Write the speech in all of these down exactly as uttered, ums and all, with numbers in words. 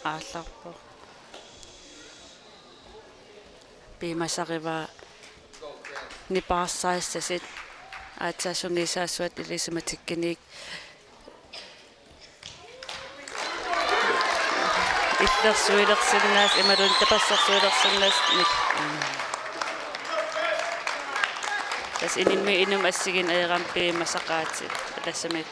aallarpoq. Piumasarivaa nipaarsaassasit aatsaat sungiusaasuat ilisimatikkunik illersuilersinnaasut imaluunniit tapersersuilersinnaasut. Tassa inimmi inum assigineq ajorami piumasaqaatit tassami.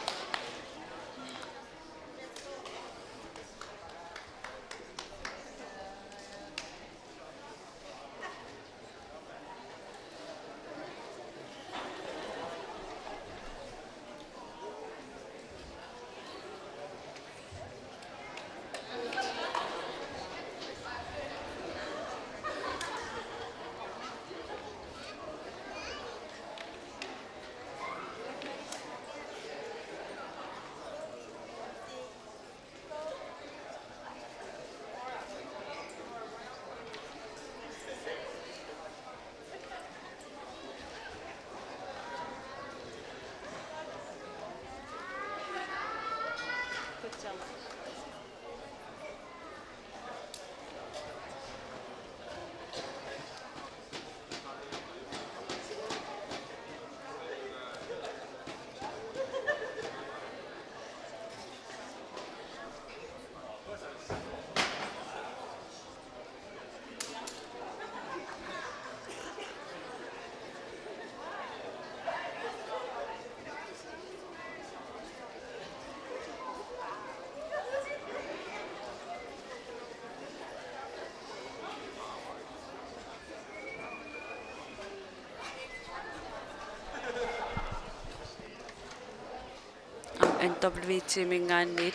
N W T-minngaanniit.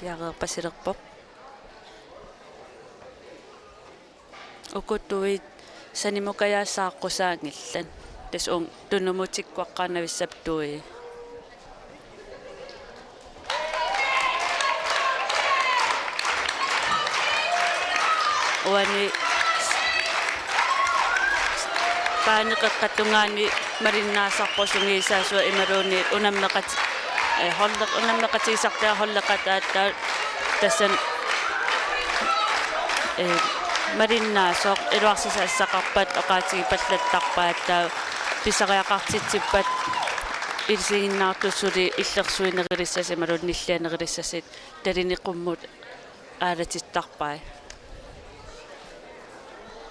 Piareerpasilerpoq. Uku tuit sanimukajaassaaqqusaanngillat. Tassa uunga tunumut tikkuaqqaarnavissappat tui. Uani paani qeqqata tungaani malinnaasarpoq sungiusaasuat imaluunniit unammeqat-, eh, holdeq unammeqatigisartai holdeqat aatsaat tassani, eh, malinnaasoq iluarsisassaqarpat oqaatigipallattarpaat taava pisariaqartitsippat ilisiginnaartut suli illersuinerulissasut imaluunniit nillianerulissasut talini qummut aalatittarpai.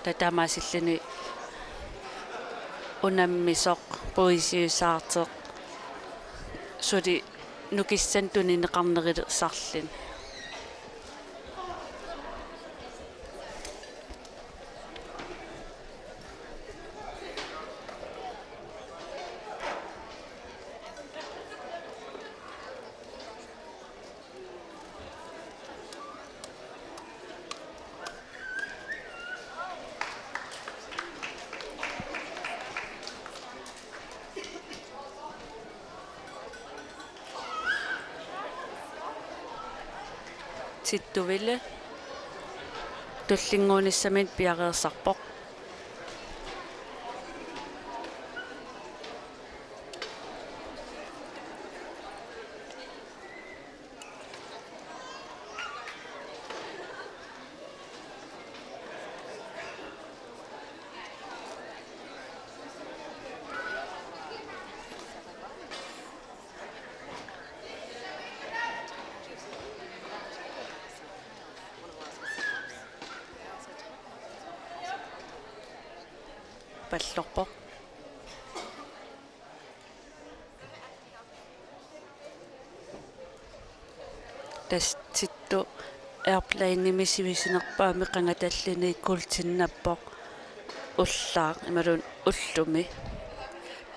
Taava taamaasilluni unammisoq, puisiusaartoq, suli nukissanik tunineqarnerulissarluni. Tittuvili tullinnguunissaminut piareersarpoq. Pallorpoq. Tassa Tittu airplanemi sivisunerpaamik qangatalluni kuultinnappoq ullaaq imaluunniit ullumi.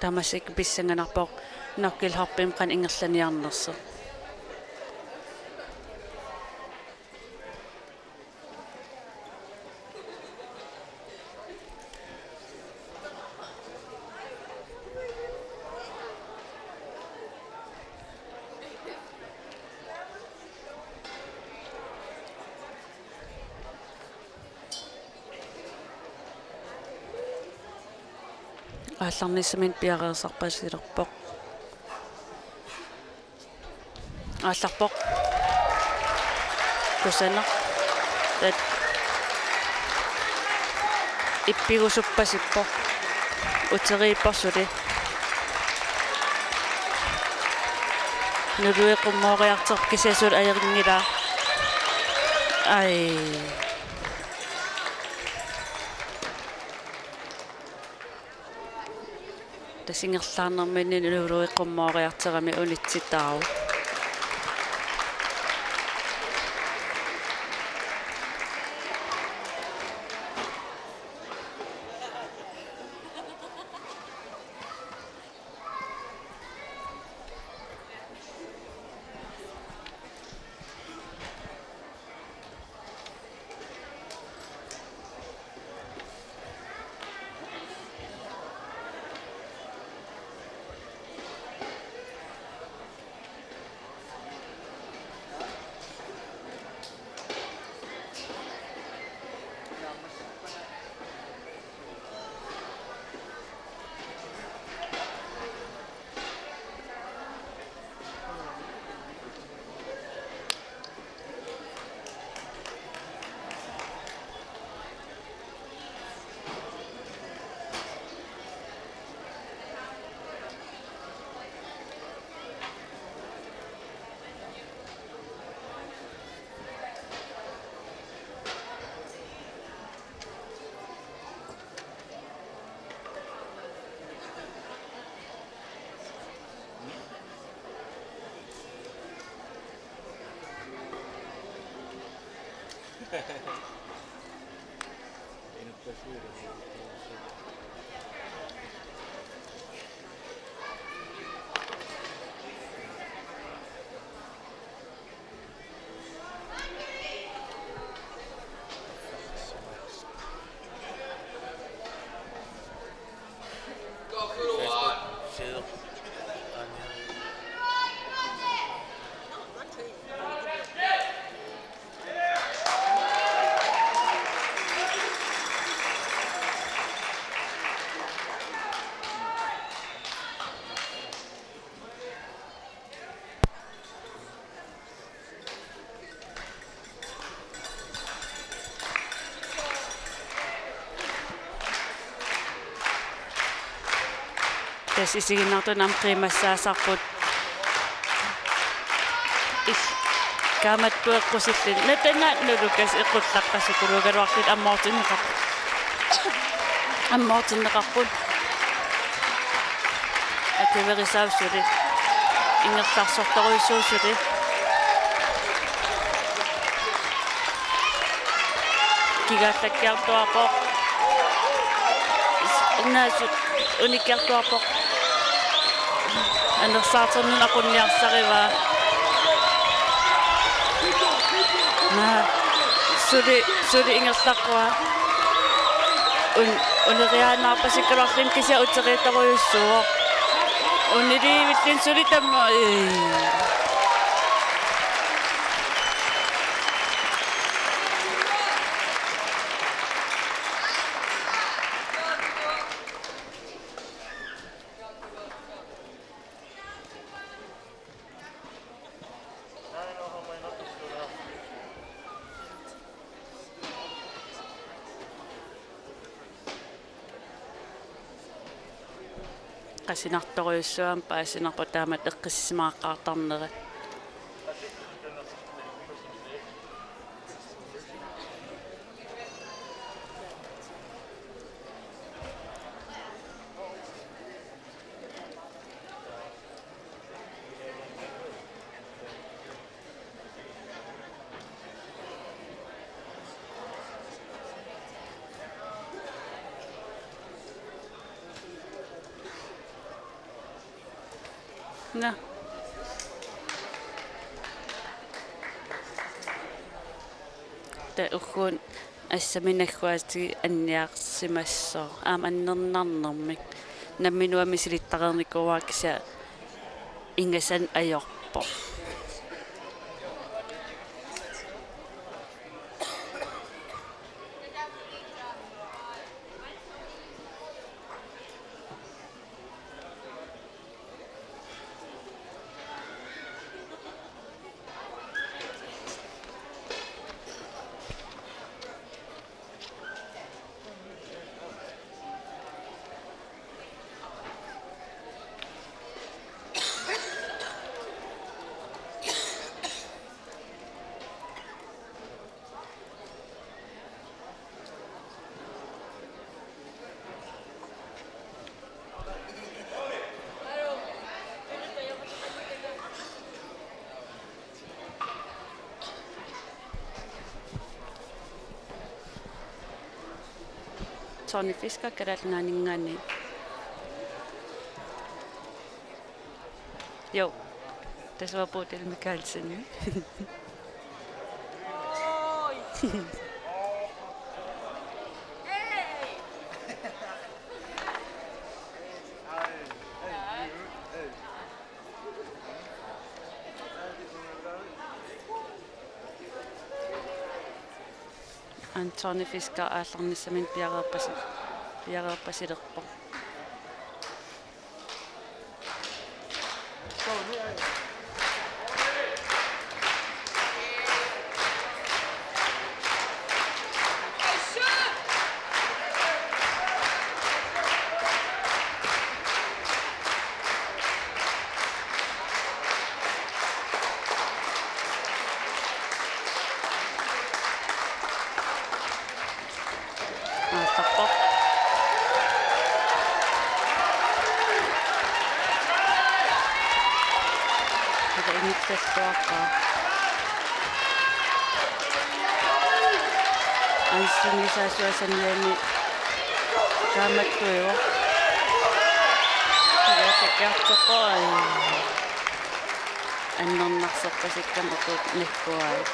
Tamassi pissanganarpoq knucklehoppimik qanoq ingerlaniarnersoq. Aallarnissaminut piareersarpasilerpoq. Aallarpoq. Kusanaq. Tat. Ippigusuppasippoq. Uteriippoq suli. Nului qummooriartorpoq kisianni suli ajunngilaq. Ai. Tassa ingerlaarnerminni Nului qummooriartorami unitsitaavoq. Tassa isiginnaartunut aamma qiimassaasarput. Is-, kaamattut eqqusilluni. Natanaat nulukassat eqqullaqqasukuluugaluarlutik ammoortinneqarput. Ammoortinneqarput. Akuerisaavoq suli. Ingerlarsortorujussuuvoq suli. Kigaallakkiartuaarpoq. Naasut unikkiartuaarpoq. Anersaartornun aqunniarsarivaa. Naa, suli, suli ingerlaqqua. Un-, uneriaannaarpasikkaluarluni kisianni uteriitorujussuuvoq. Uniliivilluni suli tamma. Ii. Qasunartorujussuarmik paasinarpoq taamatut eqqissisimaqattaarnerat. Nå. Taava ugguuna assaminagguaatiga anniarsimassooq. Aamma annernarnermik. Nammineq uanga misilittareernikuuara kisianni ingasanik ajorpoq. Tony Fisker Kalaallit Nunaanninngaanniit. Jo. Tassa Bodil Mikaelsen. Aamma Tony Fisker aallarnissaminut piareerpasi-, piareerpasilerpoq. Aallarpoq. Ila inittassuaqqaa. Ansinngisaasuasaniani kaammattuivoq. Ila takiartorpoq. Annernarserpasikkami uku nagguaat.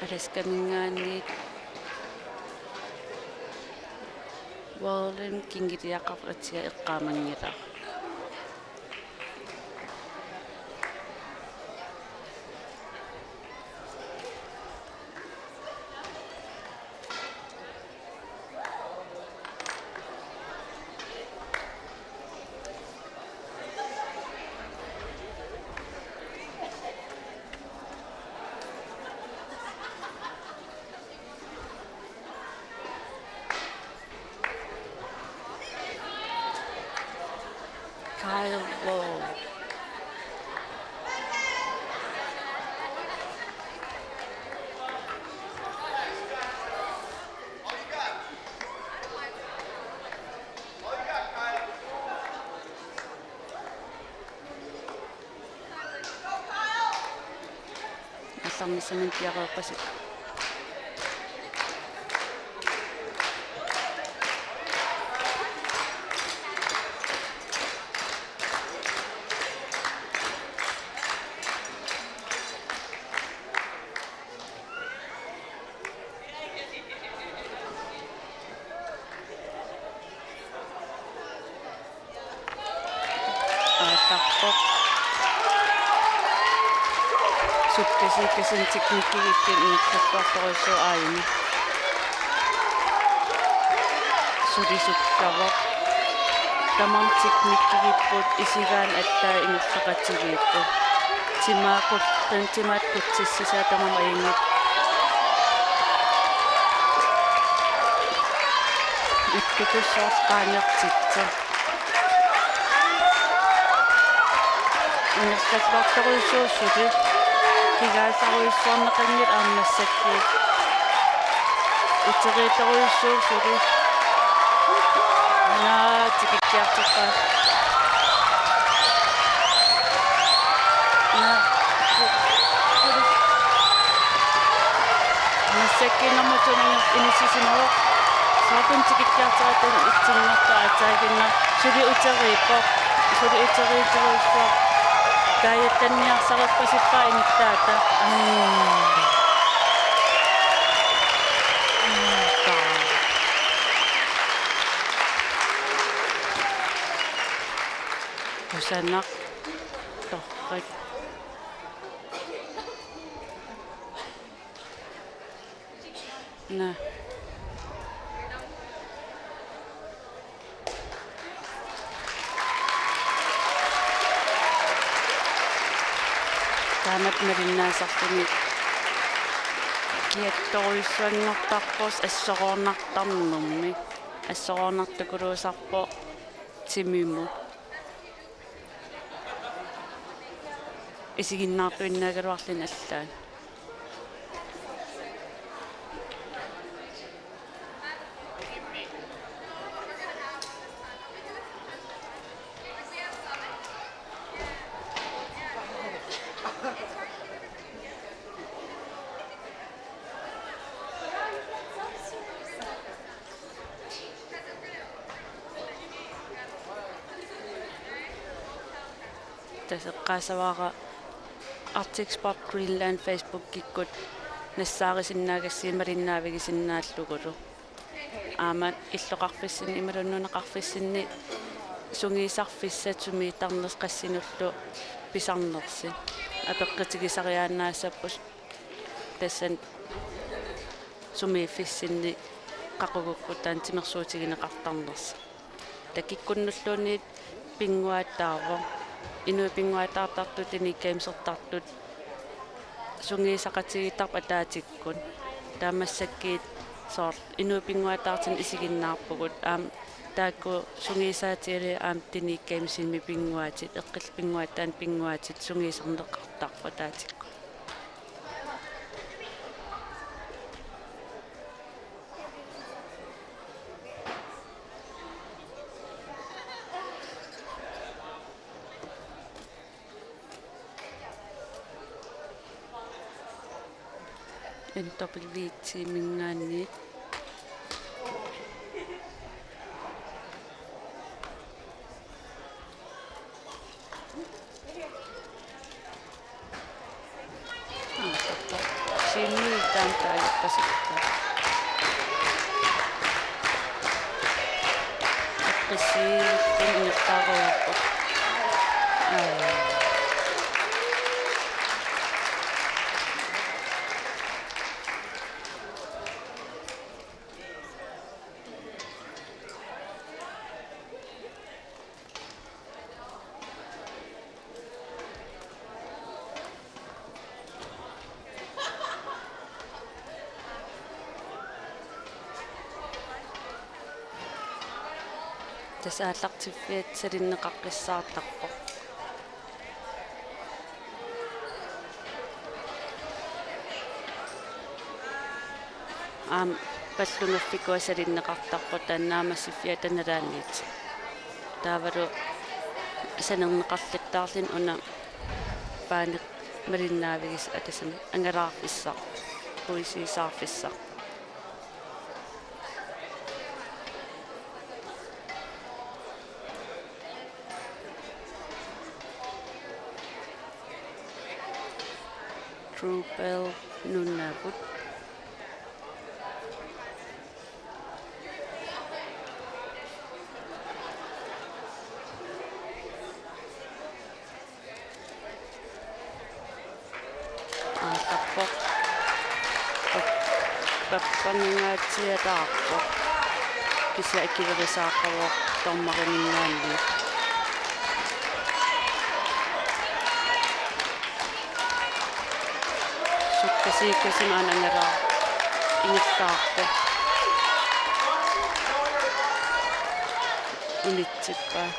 Alaskaminngaanniit Worldimi kingulliaqarlutiga eqqaamanngilaq. Kyle Wall. Aallarnissaminut piareerpasi. Aallarpoq. Sukkasuukasunut teknikkikkut ingerlattuartorujussuuvoq aajuna. Sulisukkavoq. Tamarmik teknikkigipput, isigaanni aatsaat ingerlaqatigiipput. Timaat qut-, taanna timaat qutsissisai tamarmik ajunngillat. Ittutussuaq qaangertittoq. Ingerlalluartorujussuuvoq suli. Kigaasarujussuarneqanngilaq aamma massakkut. Uteriittorujussuuvoq suli. Naa, tikikkiartorpaa. Naa, su-, suli. Massakkut nummer to-mi inissisimasoq. Soorlu tikikkiartoratta itsinngortoq aatsaaginnaq. Suli uteriippoq. Suli uteriittorujussuaq. Kaajattanniarsaripasippaa innuttaata. Ai. Kusanaq. Torrak. Naa. Taamatut malinnaasarluni kiattorujussuanngortarpoq assoroornartarnermi. Assoroornartukuluusarpoq timimut. Isiginnaartuinnaagaluarluni allaat. Tassa eqqaassavara Arctic Sport Greenland Facebookikkut nassaarisinnaagassiuk malinnaavigisinnaallugulu. Aamma illoqarfissinni imaluunniit nunaqarfissinni sungiusarfissat sumiittarnersi qassinullu pisarnersi. Apeqqutigisariaannaassapput tassani sumiiffissinni qaqugukkut taanna timersuutigineqartarnersi. Taava kikkunnulluunniit pinnguaataavoq. Inuit pinnguaataartartut, Teenage Gamesertartut sungiusaqatigiittarput ataatsikkut. Taava massakkut soorlu inuit pinnguaataartunik isiginnaarpugut. Aamma taakku sungiusaatigalugit aamma Teenage Gamesimi pinnguaatit, eqqillutik pinnguaataannik pinnguaatit sungiusarneqartarput ataatsikkut. N W T-minngaanniit. Aa, tappa. Siunniit taanna taaguppasippoq. Eqqissiillugu ingerlaarujoorpoq. Aa. Tassa aallartiffiata salinneqaqqissaartarpoq. Aamma pallungaffikua salinneqartarpoq taanna naammassiffiata nalaaniit. Taavalu sanerneqarluttaarluni una paani malinnaavigisat, tassami angalaarfissaq, puisiisaarfissaq. Drew Bell Nunavut. Aa, tappoq. Pap-, pappanngaatsiataarpoq. Kisianni akuerisaaqqavoq dommeriminngaanniit. Sukkasuukkasumik aana angalaarpoq, ingerlaarpoq. Unitsippaa.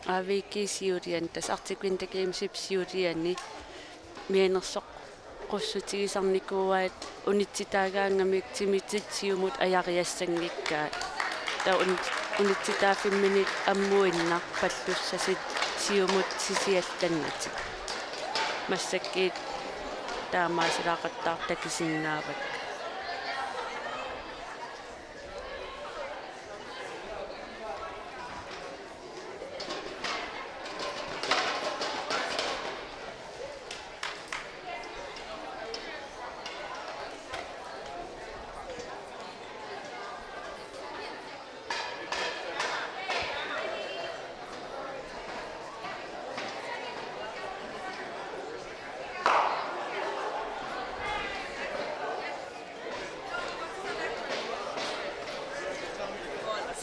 A V G siuliani, tassa Arctic Winter Gamesip siuliani mianersoqqussutigisarnikuuaat unitsitaagaangamik timitit siumut ajariassanngikkaat. Taava uni-, unitsitaaffimmini ammuinnaq pallussasit siumut sisiallannatik. Massakkut taamaasilaaqattaartut takusinnaavakka.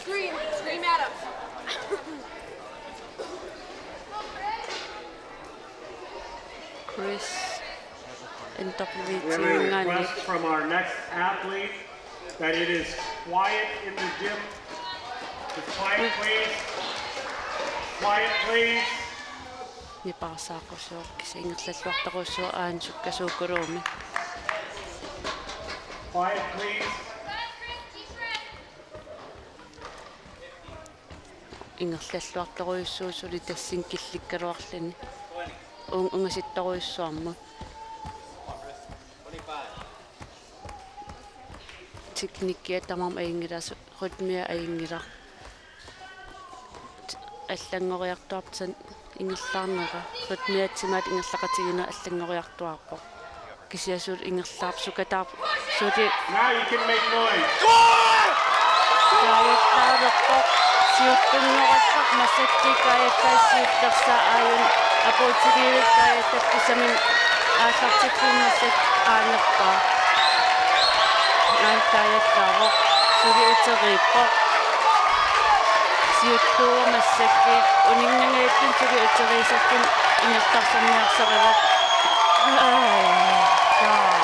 Scream, scream at him. Chris, N W T. We have a request from our next athlete that it is quiet in the gym. Just quiet, please. Quiet, please. Nipaarsaaqqusivoq, kisianni ingerlalluartorujussuuvoq aana sukkasuukuluumik. Quiet, please. Ingerlalluartorujussuuvoq suli tassani killikkaluarluni. Uung-, ungasittorujussuarmut. Teknikkia tamarmik ajunngilaq, su-, rytmia ajunngilaq. Allanngoriartuarpoq taanna ingerlaarnera. Rytmia timaat ingerlaqatigiinneq allanngoriartuarpoq. Kisianni suli ingerlaarpoq, sukataarpoq suli. Now you can make noise. Kaajattaalerpoq, siuttunngorallaq, massakkut Kaajattaap siullersaa aajuna apuutiliivik Kaajattap kisaminik aallartippugut, massakkut qaangerpaa. Aana kaajattaavoq, suli uteriippoq. Siuttuuvoq massakkut, uninngangajattuni suli uteriisartuni ingerlaarniarsarivoq. Ai, jaa.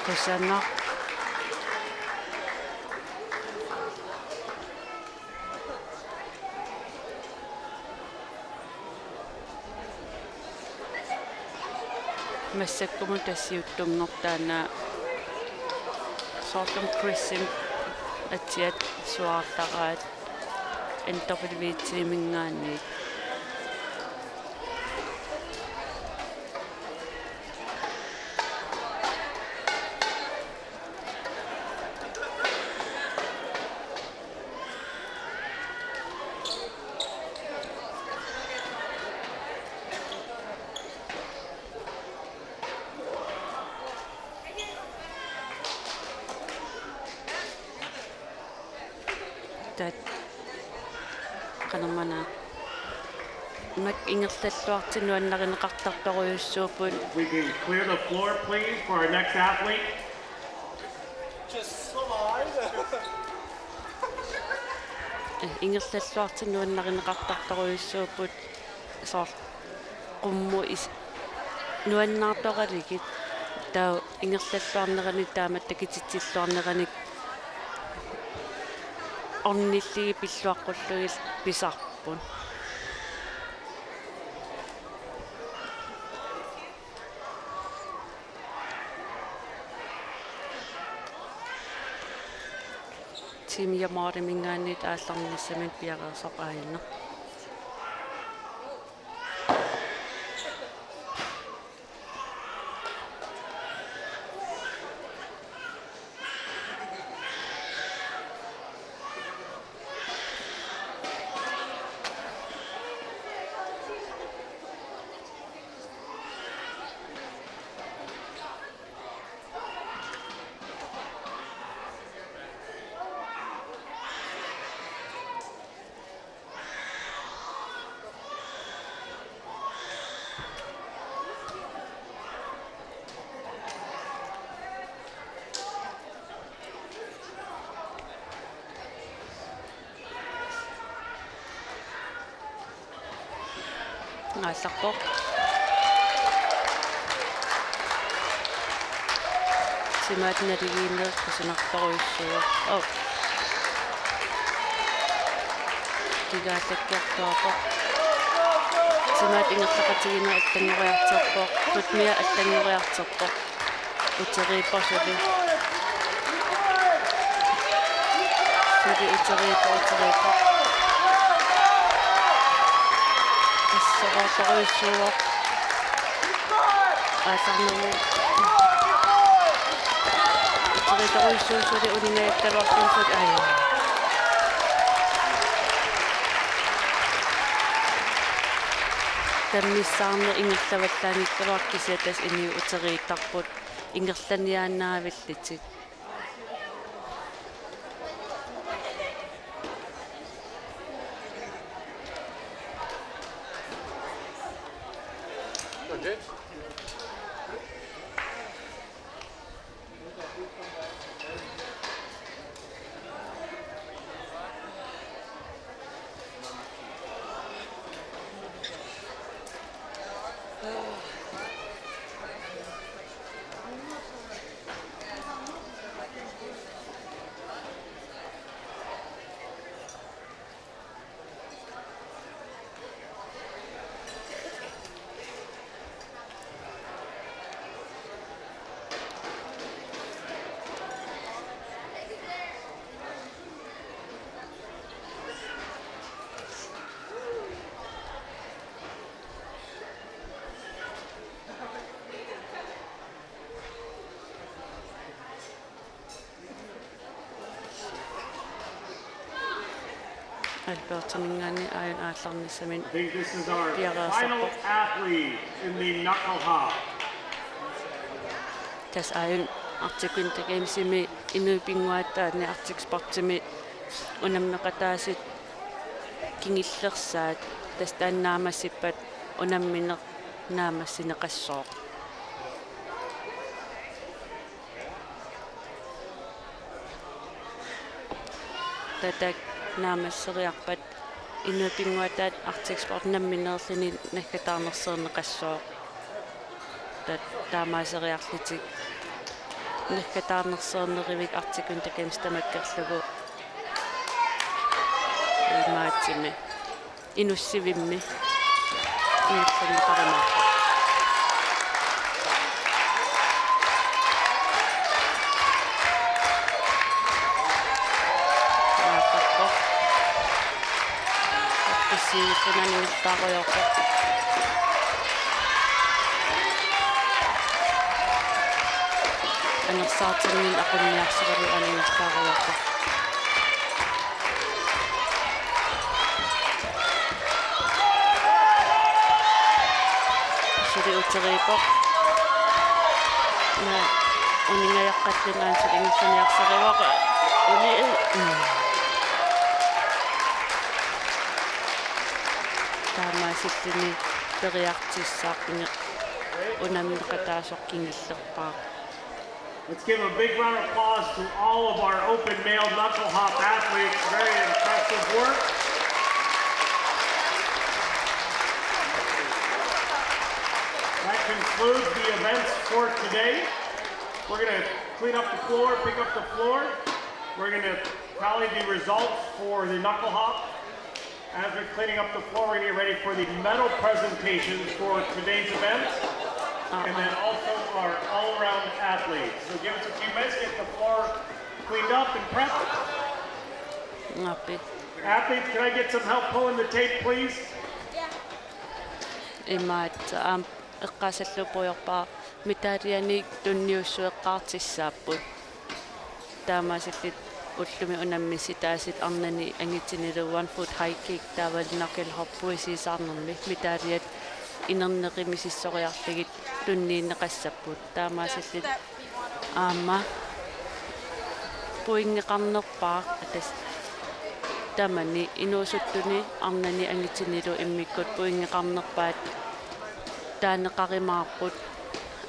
Kusanaq. Massakkumut tassa siuttunngorpoq taanna, soorlumi Chrisip atsiat suaartaraat N W T-minngaanniit. Taava qanormaana, imak ingerlalluartut nuannarineqartartorujussuupput. If we can clear the floor, please, for our next athlete. Just slide. Eh, ingerlalluartut nuannarineqartartorujussuupput, soorlu qummut is-, nuannaartoqalugit, taava ingerlalluarnerani taamatut takutitsilluarnerani ornillugit pilluaqqullugit pisarput. Team Yamariminngaanniit aallarnissamik piareersoq aajuna. Aallarpoq. Timaat naligiinneq kusanartorujussuuvoq. Oh. Kigaallakkiartuaarpoq. Timaat ingerlaqatigiinneq allanngoriartorpoq. Rytmia allanngoriartorpoq. Uteriippoq suli. Suli uteriippoq, uteriippoq. Assorooqorujussuuvoq. Aallarnermut. Uteriittorujussuuvoq suli uningajappaluartumik suli. Ai. Tammissaarneq ingerlavallaanngikkaluarpoq kisianni tassa inuit uteriittarput. Ingerlaniaannaavillutik. Albertaminngaanniit aajuna aallarnissaminut. I think this is our piareersarpoq. Final athlete in the knuckle hop. Tassa aajuna Arctic Winter Gamesimi inuit pinnguaataanni Arctic Sportsimi unammeqataasut kingullersaat, tassa taanna naammassippat unammineq naammassineqassooq. Tatak naammasseriarpat inuit pinnguaataat Arctic Sport nammineerluni naggataarnersiorneqassooq. Ta-, taamaaseriarlutik naggataarnersiornerivik Arctic Winter Games tamakkerlugu imaatsimi. Inussivimmi. Inussivimmi parimaarpoq. Aallarpoq. Qissiusunani ingerlaarujoorpoq. Anersaartinninni aqunniarsaralugu aana ingerlaarujoorpoq. Suli uteriippoq. Naa, uningajaqqalluni aana suli ingerlaniarsarivoq. Uni-, mm. Taamaasilluni periartussaaq inge-, unammeqataasoq kingullerpaaq. Let's give a big round of applause to all of our open male knuckle hop athletes. Very impressive work. That concludes the events for today. We're gonna clean up the floor, pick up the floor. We're gonna tally the results for the knuckle hop. As we're cleaning up the floor, we're gonna get ready for the medal presentation for today's event, and then also our all-around athletes. So give us a few minutes, get the floor cleaned up and prepped. Nappi. Athletes, can I get some help pulling the tape, please? Imaat, aamma eqqaasallugu puigorpara, medaljenik tunniussueqqaartussaapput. Taamaasillutik ullumi unammissutaasut arnani angutinilu one foot high kick taavalu knuckle hop puisiisaarnermi medaljat inerneqimisussoriarlugit tunniunneqassapput. Taamaasillutik aamma pointeqarnerpaaq, tassa tamani inuusuttuni arnani angutinilu immikkut pointeqarnerpaat taaneqarumaarput,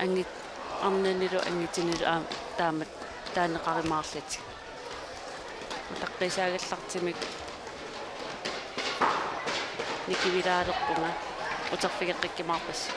angut-, arnanilu angutinilu aamma taamak taaneqarumaarlutik. Utaqqisaagallartumik nikivilaalerpunga. uterfigeqqikkumaarpassi.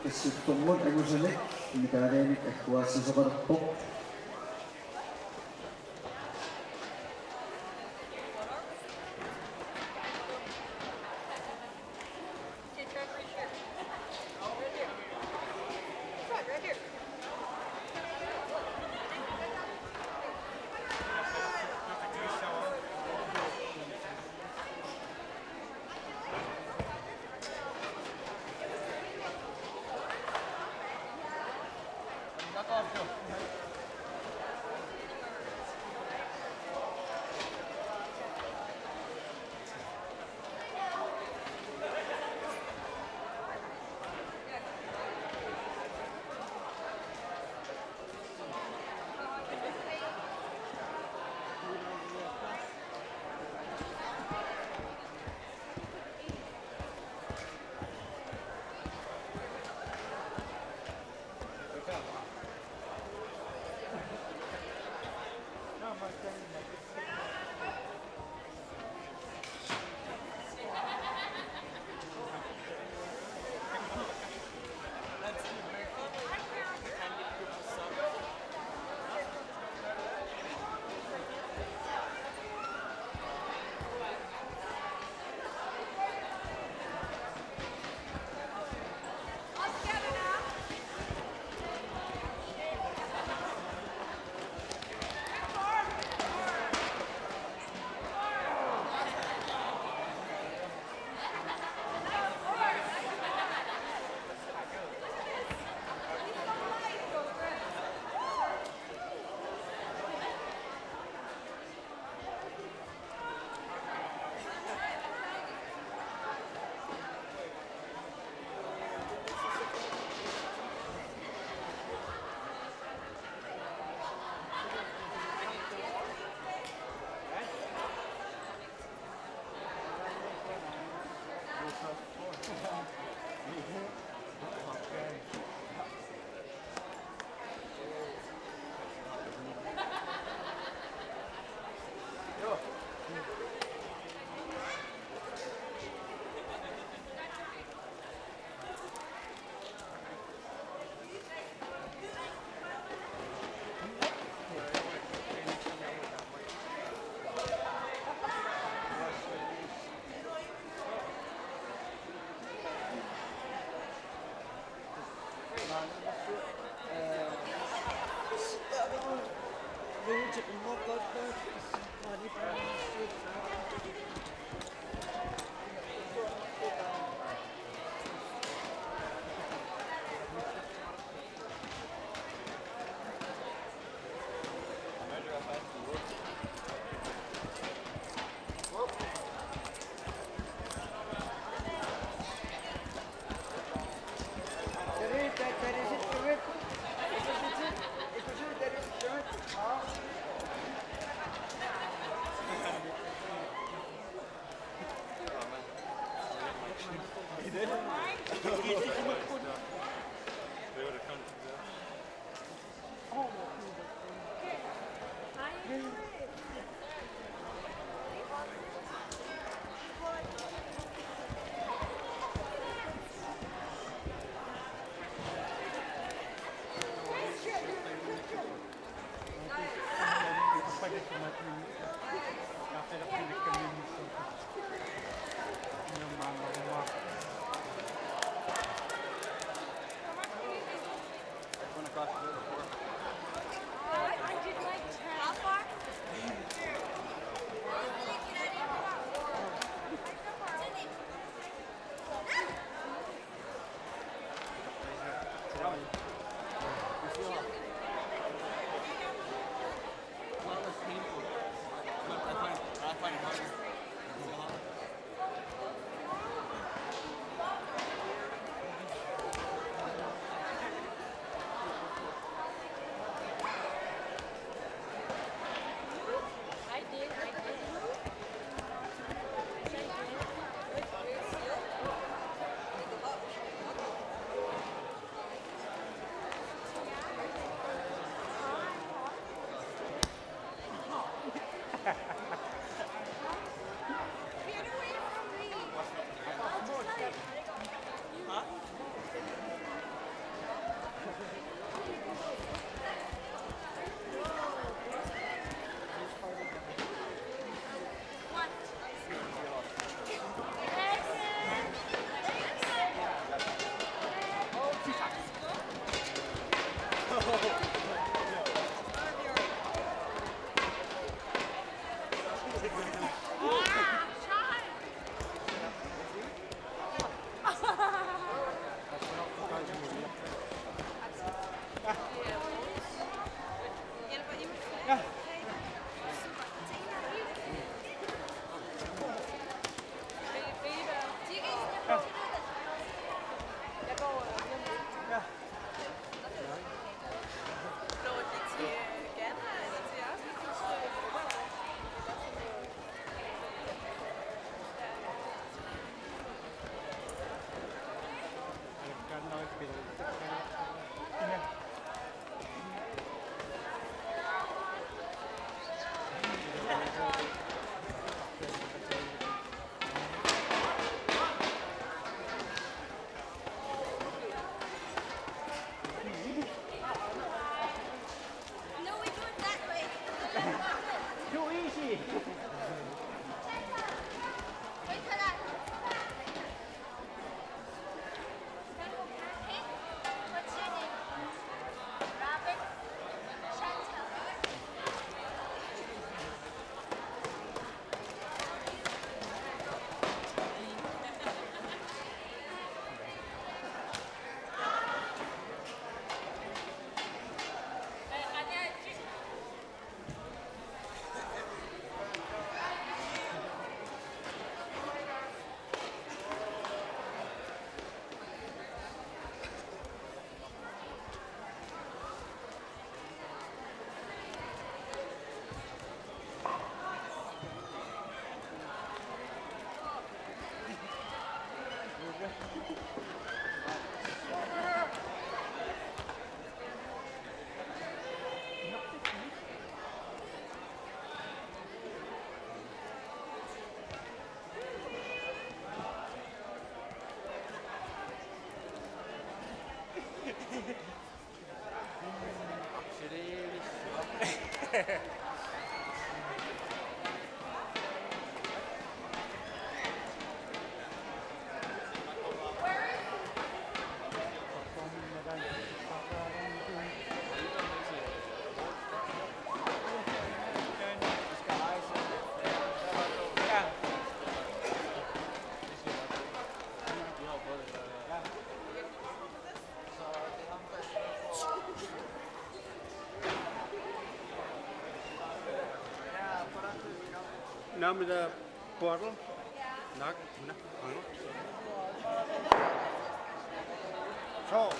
Qassittormut angusanik medaljenik agguaassisoqalerpoq. Now with a bottle. Knock. No. So.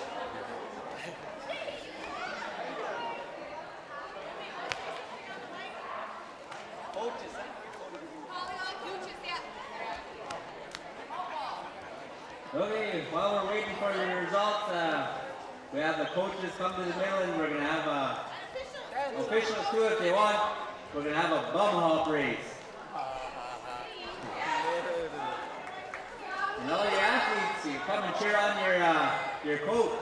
Okay, while we're waiting for the results, uh, we have the coaches come to the middle, and we're gonna have a officials too if they want. We're gonna have a bum hop race. And all your athletes, you come and cheer on your, uh, your coach.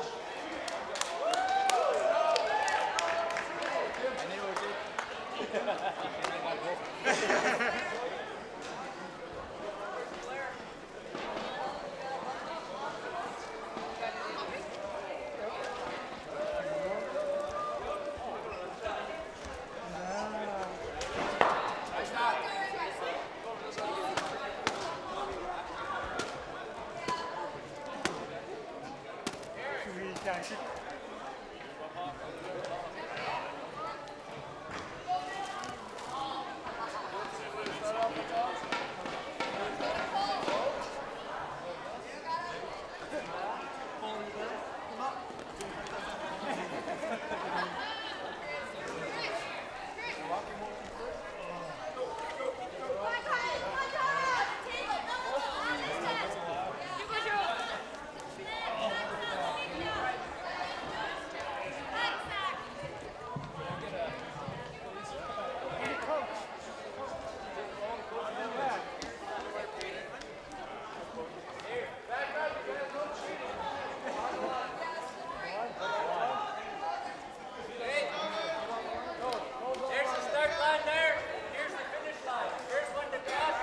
There's the start line there. Here's the finish line. First one to cross.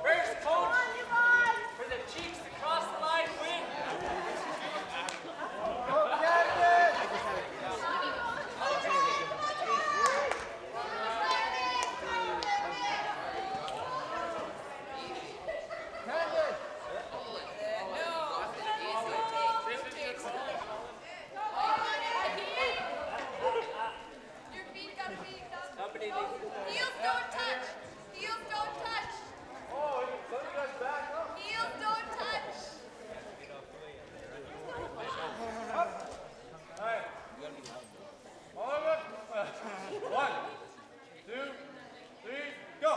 First coach for the Chiefs to cross the line win. Heels don't touch. Heels don't touch. Heels don't touch. One, two, three, go.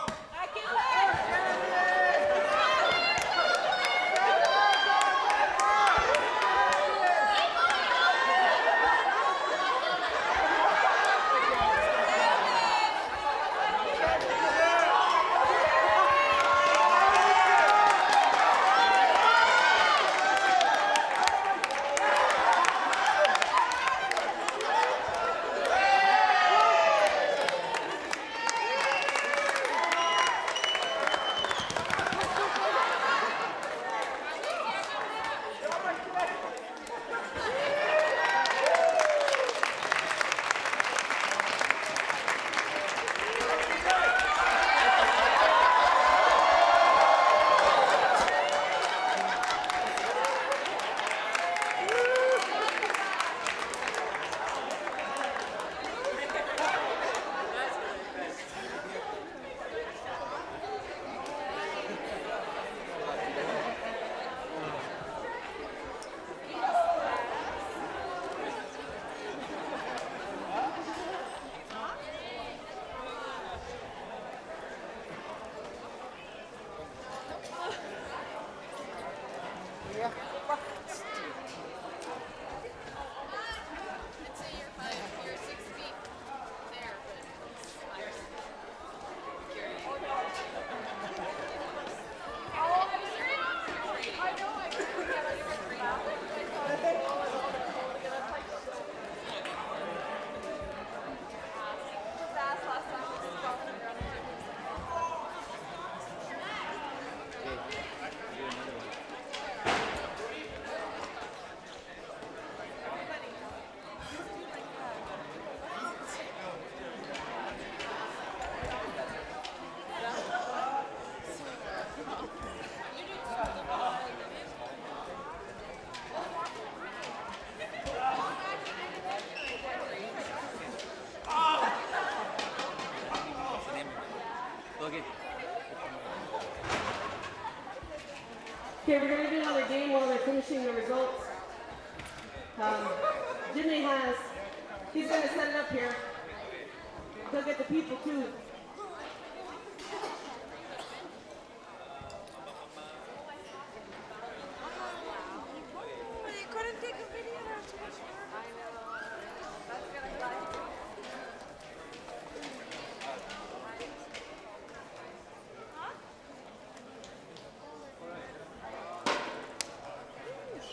Okay, we're gonna do another game while they're finishing the results. Um, Jimmy has, he's gonna set it up here. He'll get the people too.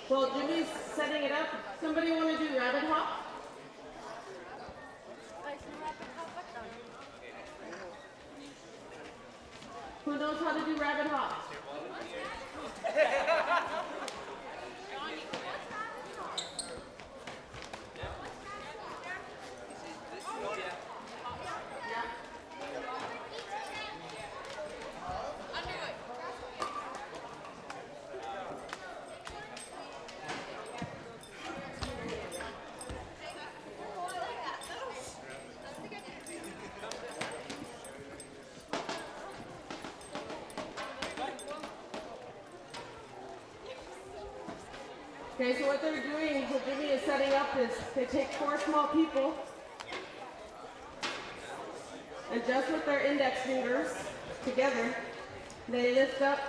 While Jimmy's setting it up, somebody want to do rabbit hop? Who knows how to do rabbit hop? Okay, so what they're doing, what Jimmy is setting up is they take four small people and just with their index fingers together, they lift up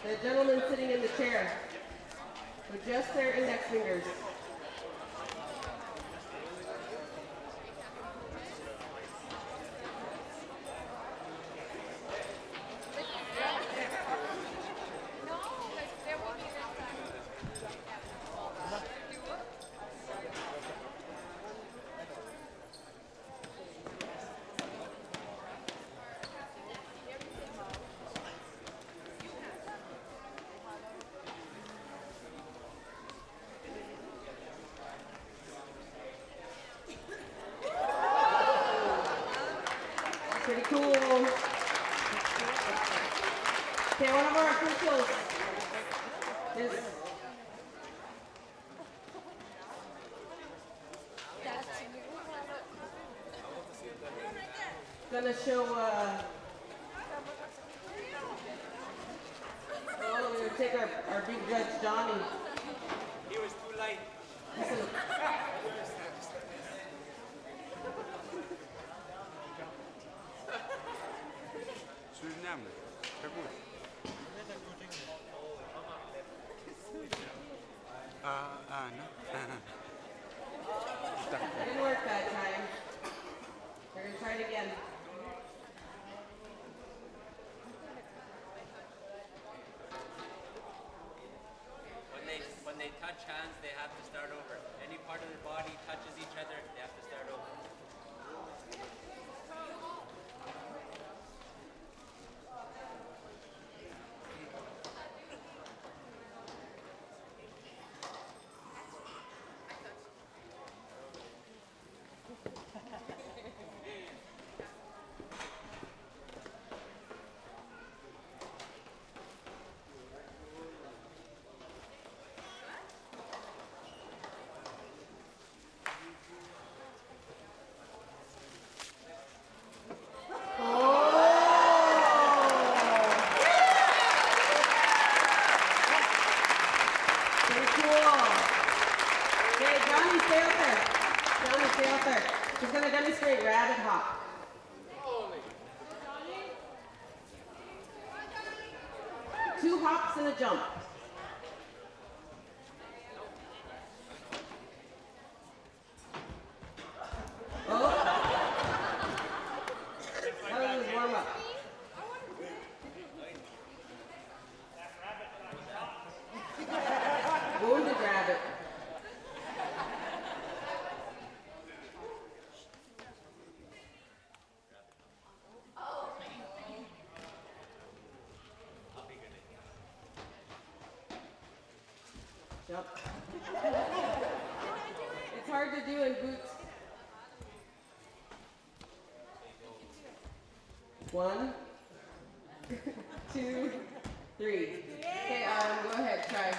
the gentleman sitting in the chair with just their index fingers. Pretty cool. Okay, one of our officials is gonna show, uh, well, we're gonna take our, our big judge, Johnny. He was too light. Suriname. Kakuit. Ah, ah, no. Didn't work that time. We're gonna try it again. When they, when they touch hands, they have to start over. Any part of the body touches each other, they have to start over. Oh! Pretty cool. Okay, Johnny, stay out there. Johnny, stay out there. He's gonna demonstrate rabbit hop. Two hops and a jump. Oh. That was his warm up. Wounded rabbit. Jump. It's hard to do in boots. One, two, three. Okay, um, go ahead, try.